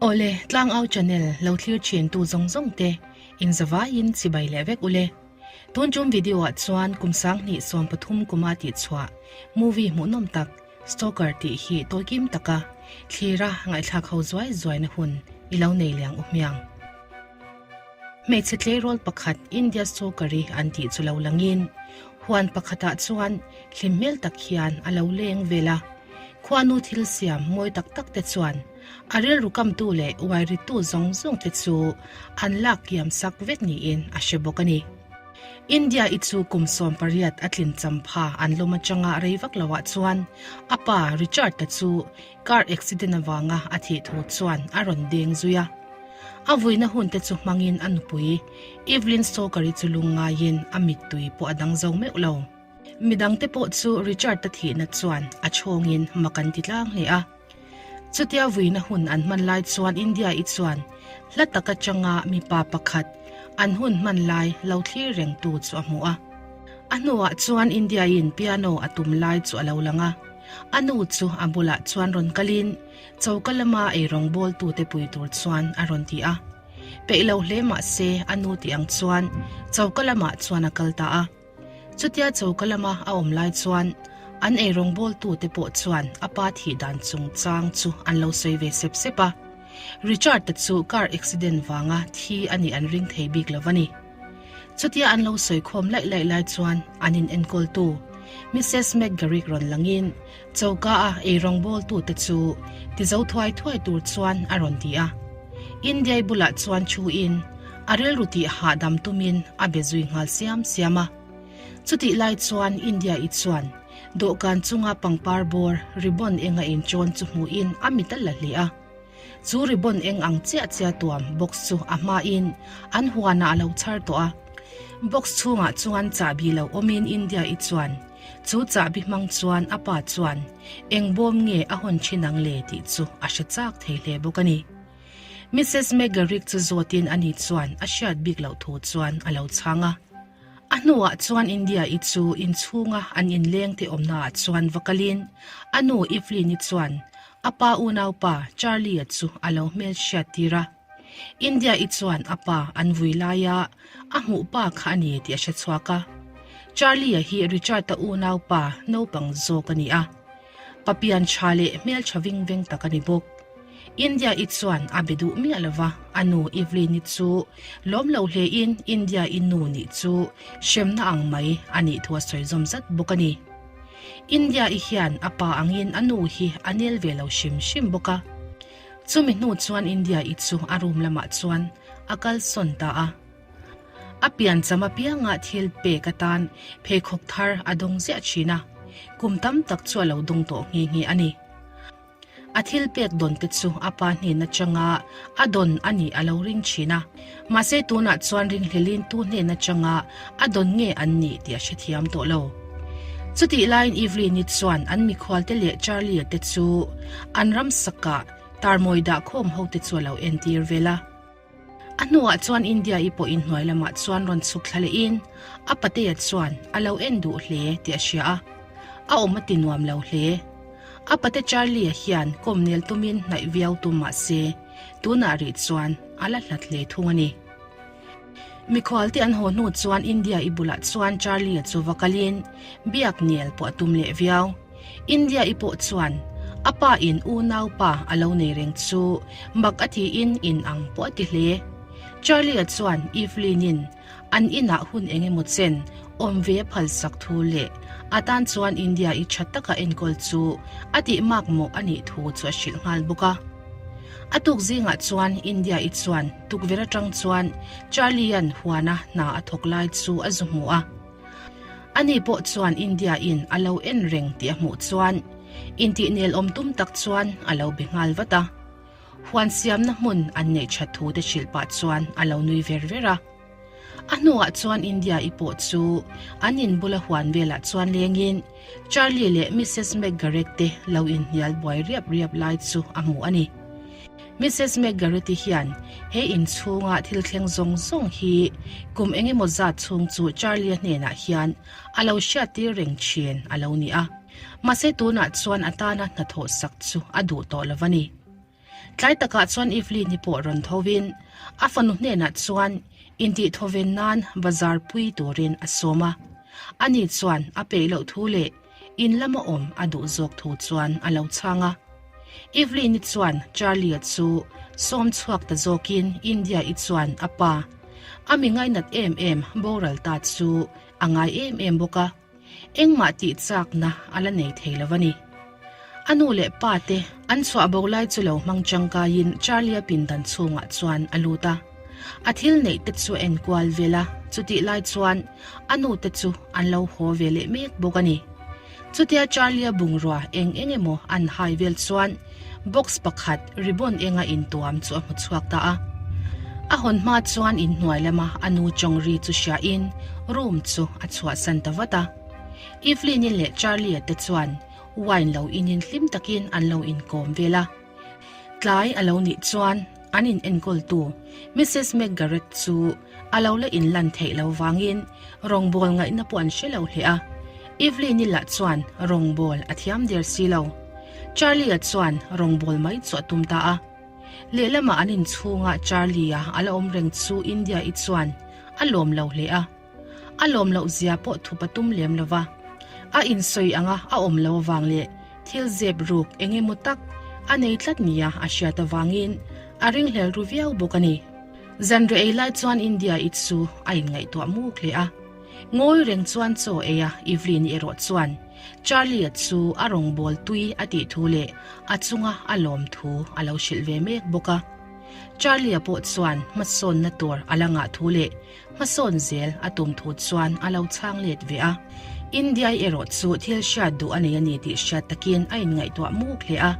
Awle, Tlangau Channel lo thlir thin tu zawng zawng te in zavaiin chibai leh vek ule. Tun tum video ah chuan kum 2013 kuma tih chhuah movie hmuhnawm tak Stalker tih hi tawikim taka thlira ngaihthlak ho zuai zuaina hun i lo nei liang u hmiang. Hmeichhe tleirawl pakhat India Stalker-i an tih chu lo langin huan pakhatah chuan hlim hmel tak hian a lo leng vel a. Khuanu thil siam mawi tak tak te chuan a rilru kamtu leh uairitu zawng zawng te chu an lak kiam sak vek niin a hre bawk a ni. India i chu kum 18 a tlin champha an lawm atanga rei vak loah chuan a pa Richard-a chu car accident avanga a thih thu chuan a rawn deng zui a. A vuina hun te chu hmangin a nupui Evelyn Stalker-i chu lungngaiin a mittui pawh a dang zo meuh lo. Midangte pawh chu Richard-a thihna chuan a chhawngin mak an ti tlang hle a. Chutia vuina hun an hman lai chuan India-i chuan hla tak atanga mipa pakhat an hun hman lai lo thlir rengtu chu a hmu a. A hnuah chuan India-in piano a tum lai chu a lo lang a. A nu chu a bulah chuan rawn kalin choka lama eirawng bawltute pui tur chuan a rawn ti a. Peih lo hle mah se a nu tih ang chuan choka lamah chuan a kal ta a. Chutia choka lama a awm lai chuan an eirawngbawltute pawh chuan a pa thih dan chungchang chu an lo sawi ve sep sep a. Richard-a chu car accident vanga thi a nih an ring thei bik lo a ni. Chutia an lo sawi khawm laih laih lai chuan an inenkawltu Missus McGarrick rawn langin choka a eirawngbawltute chu tizo thuai thuai tur chuan a rawn ti a. India-i bulah chuan thuin a rilru tih hahdam tumin a be zui nghal siam siam a. Chutih lai chuan India-i chuan dawhkan chunga pangpar bawr ribbon eng a inchawn chu hmuhin a mit a la hle a. Chu ribbon eng ang chiah chiah tuam box chu a hmain an huanah a lo chhar tawh a. Box chhungah chuan chahbi lo awmin India-i chuan chu chahbi hmang chuan a pa chuan eng bawm nge a hawn thin ang le tih chu a hre chak thei hle bawk a ni. Missus McGarrick chu zawtin ani chuan a hriat bik loh thu chuan a lo chhang a. A hnuah chuan India-i chu inchhunga an inleng te awmnaah chuan va kalin a nu Evelyn-i chuan a pa unaupa Charlie-a chu a lo hmel hriat tir a. India-i chuan a pa an vui laia a hmuh pa kha a ni tih a hre chhuak a. Charlie-a hi Richard-a unaupa naupang zawk a ni a. Papian tha leh hmeltha ving veng tak a ni bawk. India-i chuan a be duh miah lova, a nu Evelyn-i chu lawm lo hlein India-i nu nih chu hremna ang mai a nih thu a sawi zawm zat bawk a ni. India-i hian a pa angin a nu hi a nel ve lo hrim hrim bawk a. Chumi hnu chuan India-i chu a room lamah chuan a kalsawn ta a. A piancham apianga thil pek atan pheikhawk thar a dawng ziah thin a, kum tam tak chu a lo dawng tawh nghe nghe a ni. A thil pek dawn te chu a pa hnen atanga a dawn a nih a lo ring thin a, mahse tunah chuan ringhlelin tu hnen atanga a dawn nge an nih tih a hrethiam tawh lo. Chutih laiin Evelyn-i chuan an mikhualte leh Charlie-a te chu an ramsakah tarmawi dahkhawm hote chu a lo entir vel a. A hnuah chuan India-i pawh inhnuai lamah chuan rawn chhuk thla lehin a patea chuan a lo en duh hle tih a hria a, a awm a ti nuam lo hle. A pate Charlie-a hian kawmnel tumin hnaih viau tum mah se, tunah rih chuan a la hlat hle thung a ni. Mikhualte an haw hnu chuan India-i bulah chuan Charlie-a chu va kalin biak nel pawh a tum leh viau. India-i pawh chuan a pa in unau pa a lo nei reng chu mak a tiin in ang pawh a ti hle. Charlie-a chuan Evelyn-in an inah hun eng emaw chen awm ve a phalsak thu leh a tan chuan India-i tha taka enkawl chu a tih mak mawh a nih thu chu a hrilh nghal bawk a. A tuk zingah chuan India-i chuan tukverh atang chuan Charlie-a'n huana hna a thawk lai chu a zu hmu a. Ani pawh chuan India in a lo en reng tih a hmuh chuan intihnel awm tum tak chuan a lo be nghal vat a. Huan siamna hmun an neih that thu te hrilh pah chuan a lo nui ver ver a. A hnuah chuan India i pawh chu an in bula huan velah chuan lengin Charlie leh Missus McGarrett te lo inhnial buai riap riap lai chu a hmu a ni. Missus McGarrett-i hian he inchhunga thil thleng zawng zawng hi kum eng emaw zat chhung chu Charlie-a hnenah hian a lo hriattir reng thin a lo ni a. Mahse tunah chuan a tana hnathawh sak chu a duh tawh lo va ni. Tlai takah chuan Evelyn-i pawh rawn tho in a fanu hnenah chuan intih thawven nan bazar pui turin a sawm a. Ani chuan a peih loh thu leh in lama awm a duh zawk thu chuan a lo chhang a. Evelyn-i chuan Charlie-a chu sawm chhuak ta zawkin India-i chuan a pa, a mi ngainat em em boral ta chu a ngai em em bawk a. Engmah tih chakna a la nei thei lo a ni. A nu leh pa te an chhuah bo lai chu lo hmang tangkaiin Charlie-a pindan chhungah chuan a lut a. A thil neih te chu a enkual vel a, chutih lai chuan a nu te chu an lo haw ve leh mek bawk a ni. Chutia Charlie-a bungrua eng eng emaw an hai vel chuan box pakhat ribbon enga intuam chu a hmu chhuak ta a. A hawn hma chuan inhnuai lama a nu tawng ri chu hriain room chu a chhuahsan ta vat a. Evelyn-i leh Charlie-a te chuan wine lo inin hlim takin an lo inkawm vel a. Tlai a lo nih chuan an in enkawltu Missus McGarrett chu a lo la inlan theih lo vangin rawngbâwl ngaihna pawh an hre lo hle a. Evelyn-i lah chuan rawngbâwl a thiam der si lo. Charlie-a chuan rawngbâwl mai chu a tum ta a. Lehlamah an inchhunga Charlie-a a la awm reng chu India-i chuan a lawm lo hle a. A lawm loh zia pawh thup a tum lem lo va. A insawi anga a awm lo avang leh thil zep ruk eng emaw tak a nei tlat nia a hriat avangin a ringhlel ru viau bawk a ni. Zanriah ei lai chuan India-i chu a inngaihtuah muk hle a. Ngawi reng chuan chaw ei a Evelyn-i erawh chuan Charlie-a chu a rawngbâwl tui a tih thu leh a chunga a lawm thu a lo hrilh ve mek bawk a. Charlie-a pawh chuan hmasawnna tur a la ngah thu leh hmasawn zel a tum thu chuan a lo chhang let ve a. India-i erawh chu thil hriat duh a nei a ni tih hriat takin a inngaihtuah muk hle a.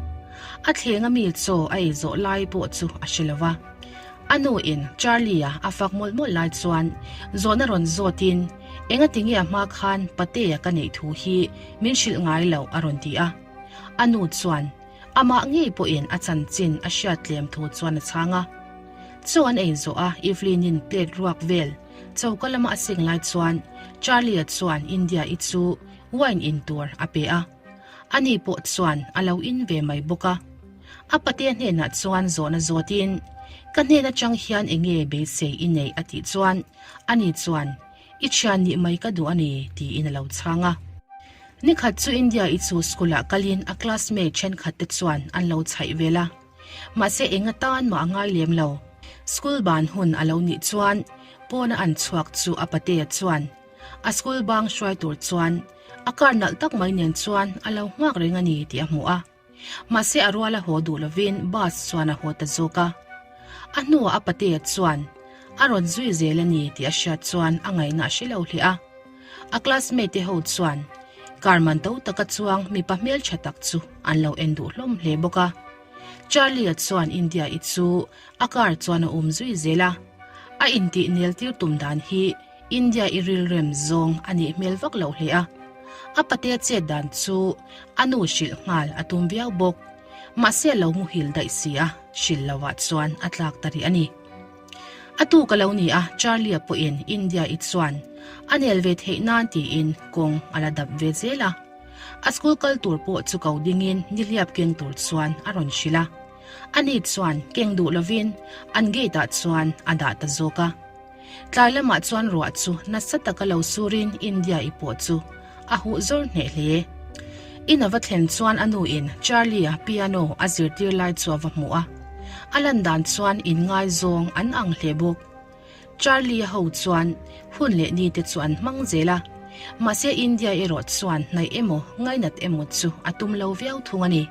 A thleng a mi chaw a ei zawh lai pawh chu a hre lo va. A nuin Charlie-a a fak mawlh mawlh lai chuan zawhna rawn zawtin, Engati nge a hma khan Patea ka neih thu hi min hrilh ngai loh a rawn ti a. A nu chuan amah ngei pawhin a chanchin a hriat tlem thu chuan a chhang a. Chaw an ei zawh a, Evelyn-in plate ruak vel choka lama a seng lai chuan Charlie-a chuan India-i chu wine in tur a pe a. Ani pawh chuan a lo in ve mai bawk a. A patea hnenah chuan zawhna zawtin, Ka hnen atang hian eng nge beisei i neih a tih chuan ani chuan, I thian nih mai ka duh a ni tiin a lo chhang a. Nikhat chu India-i chu school-ah kalin a classmate thenkhat te chuan an lo chhaih vel a. Mahse eng atan mah a ngai lem lo. School ban hun a lo nih chuan pawna an chhuak chu a patea chuan A school bang hruai tur chuan a car nalh tak mai nen chuan a lo nghak reng a ni tih a hmu a. Mahse a rual a haw duh lovin bus chuan a haw ta zawk a. A hnuah a patea chuan a rawn zui zel a ni tih a hriat chuan a ngaihna a hre lo hle a. A classmate te ho chuan car man to taka chuang mipa hmeltha tak chu an lo en duh hlawm hle bawk a. Charlie-a chuan India-i chu a car chuan a um zui zel a. A intih nel tir tum dan hi India i rilrem zawng a nih hmel vak loh hle a, a patea chet dan chu a nu hrilh nghal a tum viau bawk. Mahse a lo muhil daih si a, hrilh loh ah chuan a tlak ta rih a ni. A tuk a lo ni a, Charlie-a pawhin India i chuan a nel ve theih nan tiin kawng a la dap ve zel a. A school kal tur pawh chu ko dingin nihliap keng tur chuan a rawn hrilh a. Ani chuan keng duh lovin an gate ah chuan a dah ta zawk a. Tlai lamah chuan ruah chu nasa taka lo surin India-i pawh chu a huh zawr hneh hle. In a va thlen chuan a nuin Charlie-a piano a zirtir lai chu a va hmu a. A lan dan chuan inngaizawng an ang hle bawk. Charlie-a ho chuan hun leh ni te chu an hmang zel a, mahse India erawh chuan hnaih emaw ngainat emaw chu a tum lo viau thung a ni.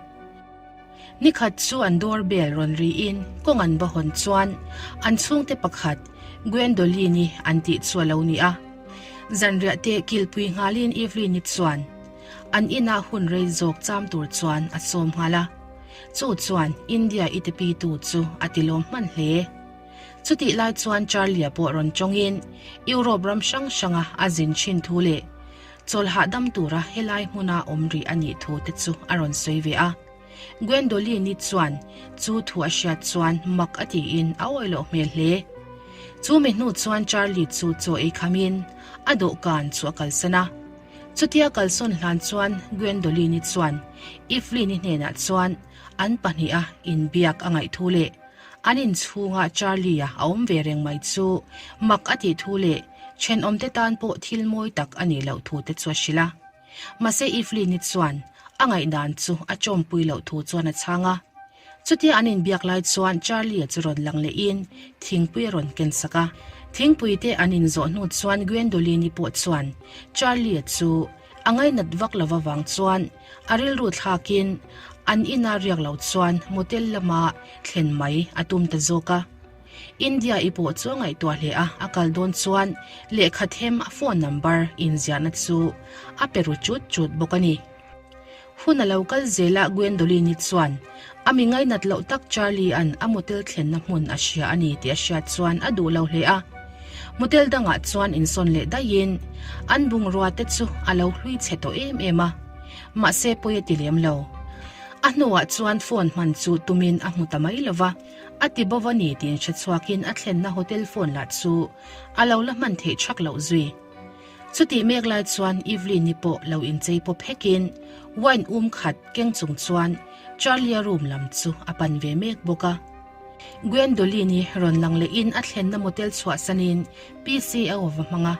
Nikhat chu an door bell rawn riin kawng an va hawn chuan an chhungte pakhat Gwendoline-i an tih chu a lo ni a. Zanriah te kilpui nghalin Evelyn-i chuan an inah hun rei zawk cham tur chuan a sawm nghal a. Chu chuan India i te pitu chu a ti lawm hman hle. Chutih lai chuan Charlie-a pawh rawn tawngin Europe ram hrang hranga a zin thin thu leh Chawl hahdam tura helai hmuna awm rih a nih thu te chu a rawn sawi ve a. Gwendoline-i chuan chu thu a hriat chuan mak a tiin a awih loh hmel hle. Chu mi hnu chuan Charlie chu chaw ei khamin a dawhkan chu a kalsan a. Chutia kalsawn hlan chuan Gwendoline-i chuan Evelyn-i hnenah chuan. An pahniha inbiak a ngaih thu leh an inchhunga Charlie-a a awm ve reng mai chu mak a tih thu leh thenawmte tan pawh thil mawi tak a nih loh thu te chu a hrilh a. Mahse Evelyn-i chuan a ngaihdan chu a chawmpui loh thu chuan a chhang a. Chutia an inbiak lai chuan Charlie-a chu rawn lang lehin thingpui a rawn ken sak a. Thingpui te an inzawh hnu chuan Gwendoline-i pawh chuan Charlie-a chu a ngainat vak lo avang chuan a rilru thlakin an ina riak lo chuan motel lama thlen mai a tum ta zawk a. India-i pawh chu a ngaihtuah hle a, a kal dawn chuan lehkha them a phone number inziahna chu a pe ru chut chut bawk a ni. Hun a lo kal zel a, Gwendoline-i chuan a mi ngainat loh tak Charlie-a'n a motel thlenna hmun a hria a ni tih a hriat chuan a duh lo hle a. Motel dangah chuan insawn leh daihin an bungrua te chu a lo hlui chhe tawh em em a, mahse pawi a ti lem lo. A hnuah chuan phone hman chu tumin a hmu ta mai lo va, a ti bo a ni tiin hre chhuakin a thlenna hotel phone lah chu a lo la hman theih thak loh zui. Chutih mek lai chuan Evelyn-i pawh lo inchei pawp hekin wine um khat keng chung chuan Charlie-a room lam chu a pan ve mek bawk a. Gwendoline-i rawn lang lehin a thlenna motel chhuahsanin PCO a va hmang a.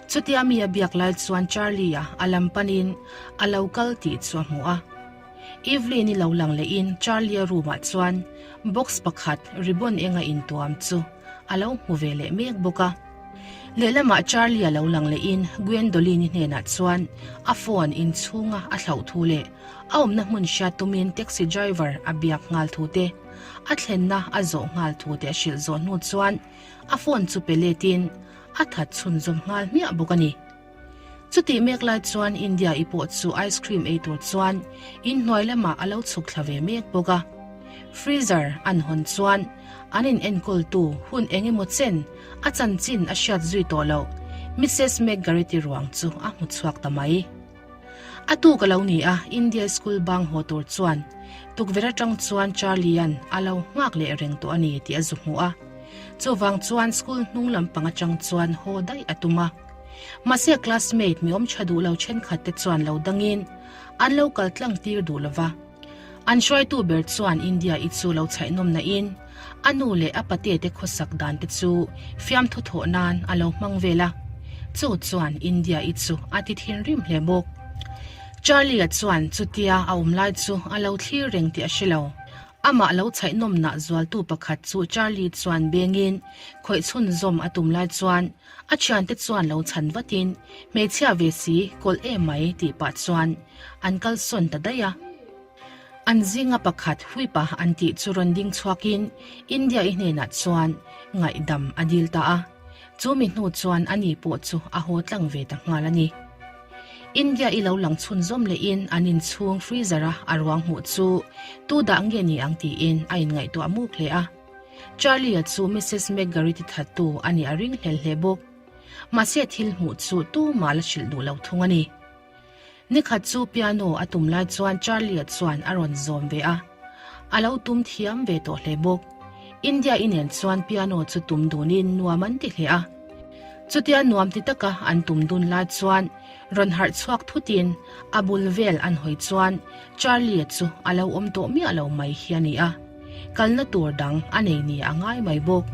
Chutia mi a biak lai chuan Charlie-a a lam panin a lo kal tih chu a hmu a. Evelyn-i lo lang lehin Charlie-a room-ah chuan box pakhat ribbon enga intuam chu a lo hmu ve leh mek bawk a. Lehlamah Charlie a lo lang lehin Gwendoline-i hnenah chuan a phone inchhunga a thlauh thu leh a awmna hmun hriat tumin taxi driver a biak nghal thu te, a thlenna a zawh nghal thu te a hrilh zawh hnu chuan a phone chu pe letin a that chhunzawm nghal hmiah bawk a ni. Chutih mek lai chuan India-i pawh chu ice cream ei tur chuan inhnuai lamah a lo chhuk thla ve mek bawk a. Freezer an hawn chuan an in enkawltu hun eng emaw chen a chanchin a hriat zui tawh loh Missus McGarrity ruang chu a hmu chhuak ta mai. A tuk a lo ni a, India school bang haw tur chuan tukverh atang chuan Charlie-a'n a lo nghak leh reng tawh a ni tih a zu hmu a. Chuvang chuan school hnung lampang atang chuan haw daih a tum a. Mahse classmate mi awm tha duh lo thenkhat te chuan lo dangin an lo kal tlang tir duh lova. An hruaitu ber chuan India i chu lo chhaihnawm na in a nu leh a pate te khawsak dan te chu fiamthu thawh nan a lo hmang vel a. Chu chuan India i chu a ti thinrim hle bawk. Charlie-a chuan chutia a awm lai chu a lo thlir reng tih a hre lo. Amah lo chhaihnawmnah zualtu pakhat chu Charlie chuan bengin khawih chhunzawm a tum lai chuan A thiante chuan lo chhan vatin, Hmeichhia ve si, kawlh em mai, tih pah chuan an kalsawn ta daih a. An zinga pakhat Huipa an tih chu rawn ding chhuakin India-i hnenah chuan ngaihdam a dil ta a. Chu mi hnu chuan ani pawh chu a haw tlang ve ta nghal a ni. India-i lo lang chhunzawm lehin an inchhung freezer-a a ruang hmuh chu tu dah nge ni ang tiin a inngaihtuah muk hle a. Charlie-a chu Missus McGarrity thattu a nih a ring hlel hle bawk. Mahse thil hmuh chu tumah la hrilh duh lo thung a ni. Nikhat chu piano a tum lai chuan Charlie-a chuan a rawn zawm ve a. A lo tum thiam ve tawh hle bawk. India-i nen chuan piano chu tum dunin nuam an ti hle a. Chutia nuam ti taka an tum dun lai chuan rawn harh chhuak thutin a bul vel an hawi chuan Charlie-a chu a lo awm tawh miah lo mai hi a ni a. Kalna tur dang a nei ni a ngai mai bawk.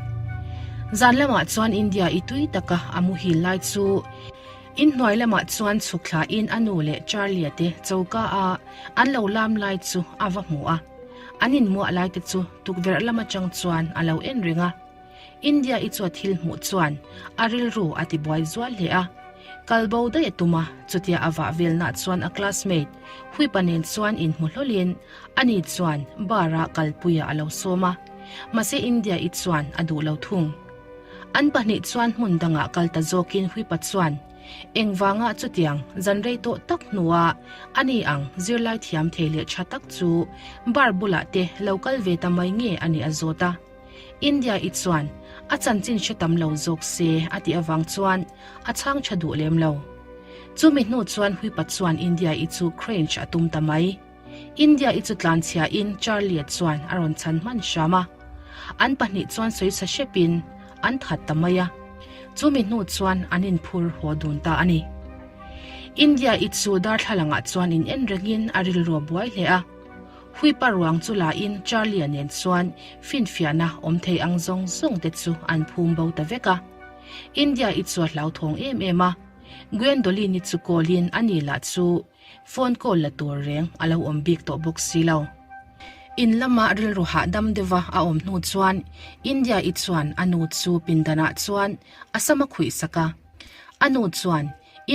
Zan lamah chuan India i tui taka a muhil lai chu inhnuai lamah chuan chhuk thlain a nu leh Charlie-a te choka a an lo lam lai chu a va hmu a. An inmuah lai te chu tukverh lam atang chuan a lo en reng a. India i chu a thil hmuh chuan a rilru a ti buai zual hle a. Kal bo daih a tum a, chutia a vah velnah chuan a classmate Huipa nen chuan inhmu hlawlin ani chuan bar ah kalpuiah a lo sawm a, mahse India i chuan a duh lo thung. An pahnih chuan hmun dangah kal ta zawkin Huipa chuan engvangah chutiang zan rei tawh tak hnuah ani ang zirlai thiam thei leh tha tak chu bar bulah te lo kal ve ta mai nge a nih a zawt a. India i chuan a chanchin hre tam lo zawk se a tih avang chuan a chhang tha duh lem lo. Chumi hnu chuan Huipa chuan India i chu crange a tum ta mai. India i chu tlanchhia in Charlie-a chuan a rawn chhan hman hram a. An pahnih chuan sawisa hrepin an that ta mai a. Chumi hnu chuan an inphur haw dun ta a ni. India i chu darthlalangah chuan in en rengin a rilru a buai hle a. Huipa ruang chu la in Charlie-a nen chuan finfiahna awm thei ang zawng zawng te chu an phum bo ta vek a. India i chu a hlauthawng em em a, Gwendolyn-i chu call in ani lah chu phone call la tur reng a lo awm bik tawh bawk si lo. In lama rilru hahdam deuha a awm hnu chuan India-i chuan a nu chu pindanah chuan a sam a khuih sak a. A nu chuan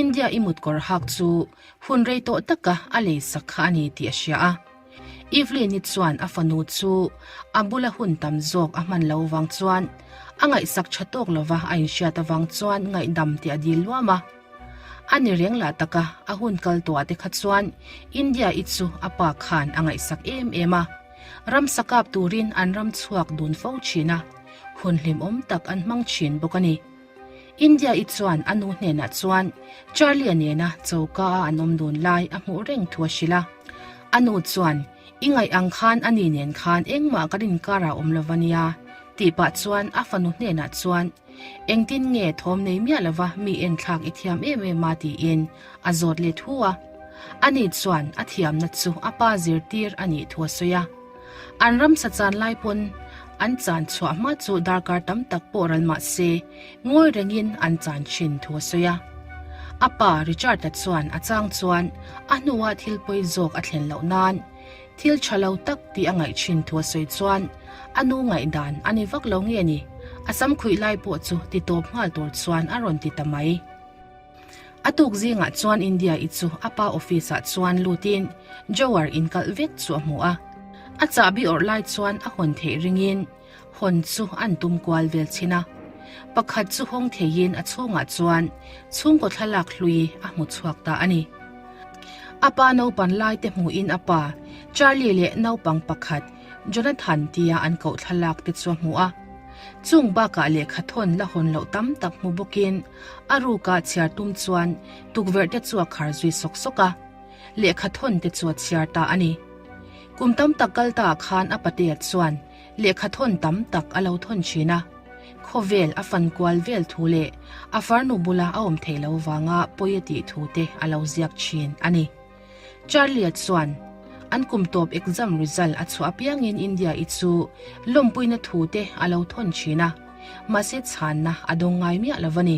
India-i mutkawr hak chu hun rei tawh taka a lei sak kha a ni tih a hria a. Evelyn-i chuan a fanu chu a bula hun tam zawk a hman lo vang chuan a ngaihsak tha tawk lova a inhriat avang chuan ngaihdam tih a dil luam a. A ni reng lah taka a hun kal tawhah te kha chuan India-i chu a pa khan a ngaihsak em em a. Ramsa kap turin an ram chhuak dun fo thin a, hun hlimawm tak an hmang thin bawk a ni. India-i chuan a nu hnenah chuan Charlie-a nena choka a an awm dun lai a hmuh reng thu a hrilh a. A nu chuan, I ngaih ang khan a ni nen khan engmah kan inkar ah awm lo va nia, tih pah chuan a fanu hnenah chuan, Engtin nge thawm nei miah lova mi enthlak i thiam em em a tiin a zawt let hu a. Ani chuan a thiamna chu a pa zirtir a nih thu a sawi a. An ramsa chan lai pawn an chan chhuah hma chu darkar tam tak pawh ral mah se ngawi rengin an chan thin thu a sawi a. A pa Richard-a chuan a chang chuan a hnua thil pawi zawk a thlen loh nan thil tha lo tak tih a ngaih thin thu a sawi chuan a nu ngaihdan a ni vak lo nge ni a sam khuih lai pawh chu ti tawp nghal tur chuan a rawn ti ta mai. A tuk zingah chuan India-i chu a pa office-ah chuan lutin drawer inkalh vek chu a hmu a. A chahbi awrh lai chuan a hawn theih ringin hawn chu an tum kual vel chhin a. Pakhat chu hawng theiin a chhungah chuan chhungkaw thlalak hlui a hmu chhuak ta a ni. A pa naupan lai te hmuhin a pa Charlie leh naupang pakhat Jonathan tia an koh thlalak te chu a hmu a. Chung bakah lehkha thawn la hawn loh tam tak hmu bawkin a ruka chhiar tum chuan tukverh te chu a khar zui sawk sawk a, lehkha thawn te chu a chhiar ta a ni. Kum tam tak kal ta ah khan a patea chuan lehkha thawn tam tak a lo thawn thin a, khawvel a fan kual vel thu leh a farnu bula a awm theih lo vanga pawi a tih thu te a lo ziak thin a ni. Charlie-a chuan an kum tawp exam result a chhuah apiangin India-i chu lawmpuina thu te a lo thawn thin a, mahse chhanna a dawng ngai miah lo a ni.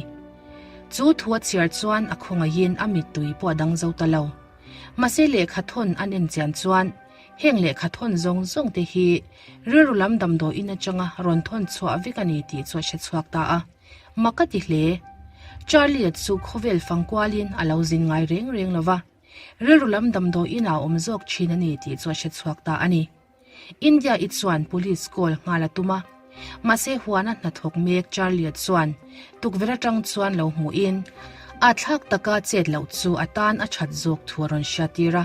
Chu thu a chhiar chuan a khawngaihin a mittui pawh a dang zo ta lo. Mahse lehkha thawn an en chian chuan heng lehkha thawn zawng zawng te hi rilru lam damdawiin atanga rawn thawn chhuah vek a ni tih chu a hre chhuak ta a. Mak a ti hle. Charlie-a chu khawvel fang kualin a lo zin ngai reng reng lo va, rilru lam damdawiin a awm zawk thin a ni tih chu a hre chhuak ta a ni. India-i chuan police call nghal a tum a, mahse huana hnathawk mek Charlie-a chuan tukverh atang chuan lo hmuhin a thlak taka chet loh chu a tan a that zawk thu a rawn hriattir a,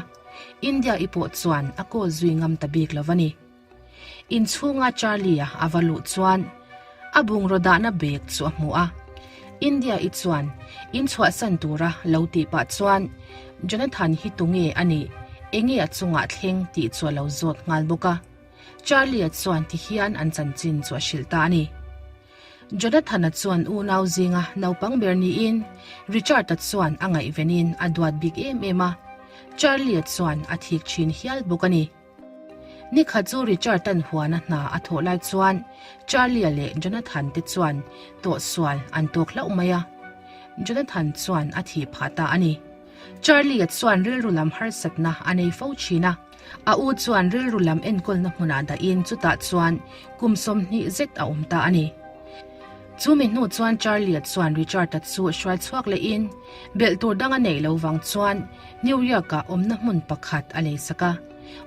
India-i pawh chuan a call zui ngam ta bik lo a ni. Inchhunga Charlie-a a va luh chuan a bungraw dahna bag chu a hmu a. India-i chuan in chhuahsan tura lo tih pah chuan Jonathan hi tunge a nih, enge a chungah thleng tih chu a lo zawt nghal bawk a. Charlie-a chuan tihian an chanchin chu a hrilh ta a ni. Jonathan-a chuan unau zinga naupang ber niin Richard-a chuan a ngaihvenin a duat bik em em a, Charlie-a chuan a thik thin hial bawk a ni. Nikhat chu Richard-a'n huana hna a thawh lai chuan Charlie-a leh Jonathan te chuan tawhsual an tawk hlauh mai a. Jonathan chuan a thih phah ta a ni. Charlie-a chuan rilru lam harsatna a nei fo thin a. A u chuan rilru lam enkawlna hmunah dahin chutah chuan kum 20 zet a awm ta a ni. Chu mi hnu chuan Charlie-a chuan Richard-a chu hruai chhuak lehin belh tur dang a neih lo vang chuan New York-ah awmna hmun pakhat a leisak a,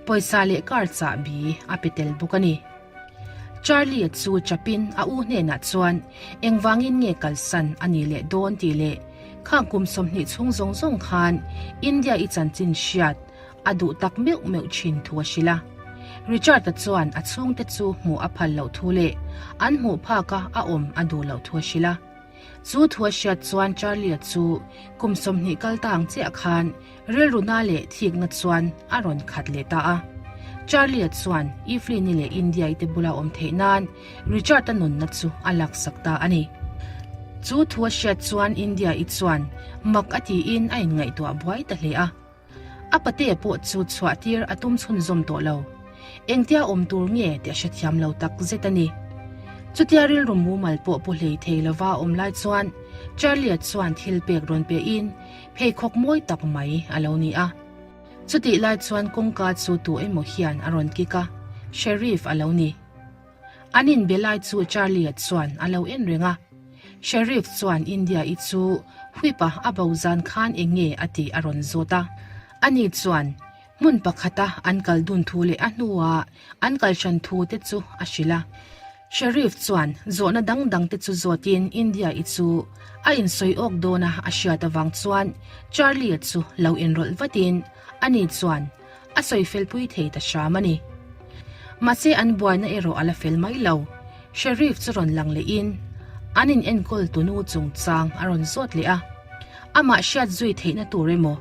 pawisa leh car chahbi a pe tel bawk a ni. Charlie-a chu chapin a u hnenah chuan engvangin nge kalsan a nih leh dawn tih leh khang kum 20 chhung zawng zawng khan India-i chanchin hriat a duh tak meuh meuh thin thu a hrilh a. Richard-a chuan a chhungte chu hmuh a phal loh thu leh an hmuh phaka a awm a duh loh thu a hrilh a. Chu thu a hriat chuan Charlie-a chu kum 20 kal ta ang chiah khan rilruna leh thikna chuan a rawn khat leh ta a. Charlie-a chuan Evelyn-i leh India-i te bula awm theih nan Richard-a nunna chu a laksak ta a ni. Chu thu a hriat chuan India-i chuan mak a tiin a inngaihtuah buai ta hle a. A patea pawh chu chhuah tir a tum chhunzawm tawh lo. Engtia awm tur nge tih a hrethiam lo tak zet a ni. Chutia rilru mumal pawh pu hlei thei lova awm lai chuan Charlie-a chuan thil pek rawn pe in pheikhawk mawi tak mai a lo ni a. Chutih lai chuan kawngka chu tu emaw hian a rawn kik a, Sheriff a lo ni. An inbe lai chu Charlie-a chuan a lo en reng a. Sheriff chuan India-i chu whip-a a bo zan khan eng nge a tih a rawn zawt a. Ani chuan hmun pakhata an kal dun thu leh a hnua an kal hran thu te chu a hrilh a. Sheriff chuan zawhna dang dang te chu zawtin India-i chu a insawi awk dawn a a hriat avang chuan Charlie-a chu lo inrawlh vatin ani chuan A sawi felpui thei ta hram a ni. Mahse an buaina erawh a la fel mai lo. Sheriff chu rawn lang lehin an in enkawl tunu chungchang a rawn zawt leh a. Amah hriat zui theihna tur emaw,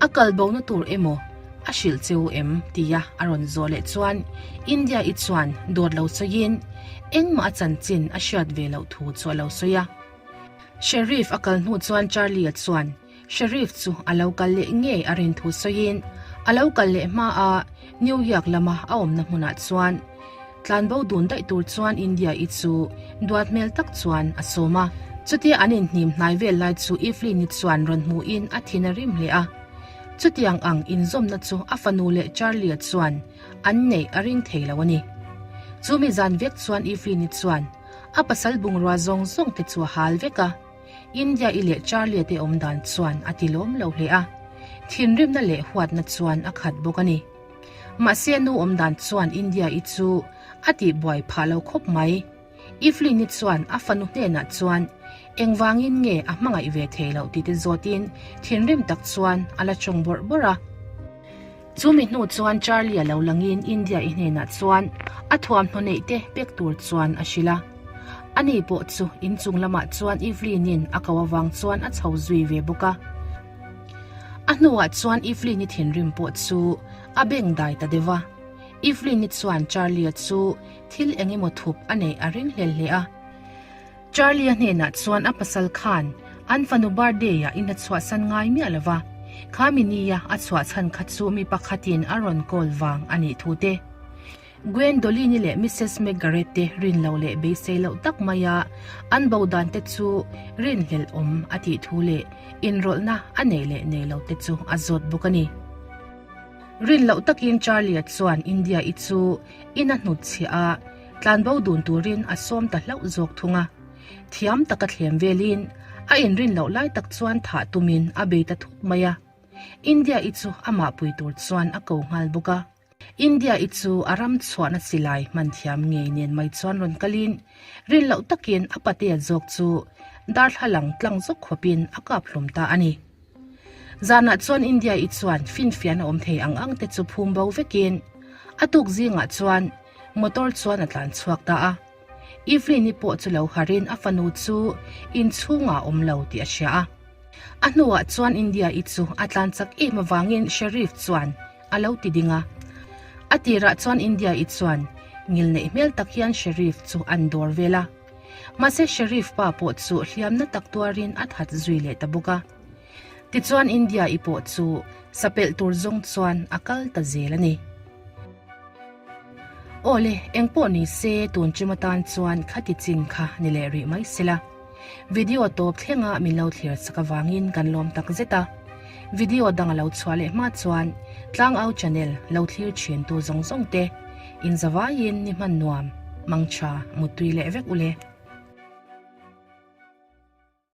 a kal bona tur emaw a hrilh cheu em? tia a rawn zawh leh chuan India-i chuan dawt lo sawiin engmah a chanchin a hriat ve loh thu chu a lo sawi a. Sheriff a kal hnu chuan Charlie-a chuan Sheriff chu a lo kal leh ngei a rin thu sawiin a lo kal leh hma a New York lama a awmna hmunah chuan tlanbo dun daih tur chuan India-i chu duat hmel tak chuan a sawm a. Chutia an inhnim hnai vel lai chu Evelyn-i chuan rawn hmuhin a thin a rim hle a. Chutiang ang inzawmna chu a fanu leh Charlie-a chuan an neih a ring thei lo a ni. Chumi zan vek chuan Evelyn-i chuan a pasal bungrua zawng zawng te chu a hal vek a. India-i leh Charlie-a te awm dan chuan a ti lawm lo hle a, thinrimna leh huatna chuan a khat bawk a ni. Mahse nu awm dan chuan India-i chu a tihbuai phah lo khawp mai. Evelyn-i chuan a fanu hnenah chuan engvangin nge a hmangaih ve thei loh tih te zawtin thinrim tak chuan a la tawng bawrh bawrh a. Chumi hnu chuan Charlie-a lo langin India-i hnenah chuan a thuamhnaw neih te pek tur chuan a hrilh a. Ani pawh chu inchung lamah chuan Evelyn-in a ko avang chuan a chho zui ve bawk a. A hnuah chuan Evelyn-i thinrim pawh chu a beng dai ta deuh a. Evelyn-i chuan Charlie-a chu thil eng emaw thup a neih a ring hlel hle a. Charlie-a hnenah chuan a pasal khan an fanu birthday-ah in a chhuahsan ngai miah lo va, kha minia a chhuah chhan kha chu mi pakhatin a rawn call vang a nih thu te. Gwendolyn-i leh Missus McGarrett te rin lo leh beisei loh tak maia an bo dan te chu rinhlelh awm a tih thu leh inrawlhna a neih leh nei lo te chu a zawt bawk a ni. Rin loh takin Charlie-a chuan India-i chu in a hnutchhiah a, Tlanbo dun turin a sawm ta hlauh zawk thung a. Thiam taka thlem velin a inrin loh lai tak chuan thah tumin a bei ta thut mai a. India-i chu amah pui tur chuan a ko nghal bawk a. India-i chu a ram chhuahna silai hman thiam ngei nen mai chuan rawn kalin rin loh takin a patea zawk chu darthlalang tlang zawk khawpin a kap hlum ta a ni. Zanah chuan India-i chuan finfiahna awm thei ang ang te chu phum bo vekin a tuk zingah chuan Motor chuan a tlan chhuak ta a. Evelyn-i pawh chu lo harin a fanu chu inchhungah a awm lo tih a hria a. A hnuah chuan India-i chu a tlan chak em avangin Sheriff chuan a lo ti ding a. A tirah chuan India-i chuan ngilneih hmel tak hian Sheriff chu an dawr vel a. Mahse Sheriff pa pawh chu hliamna tak tuarin a that zui leh ta bawk a. Tichuan India-i pawh chu sapelh tur zawng chuan a kal ta zel a ni. Awle, engpawh ni se tun ṭim atan chuan khati chin kha ni leh rih mai sela. Video tawp thlenga min lo thlir chak avangin kan lawm tak zet a. Video dang a lo chhuah leh hma chuan Tlangau channel lo thlir thintu zawng zawng te inzavaiin ni hman nuam, mangtha, muttui leh vek ule.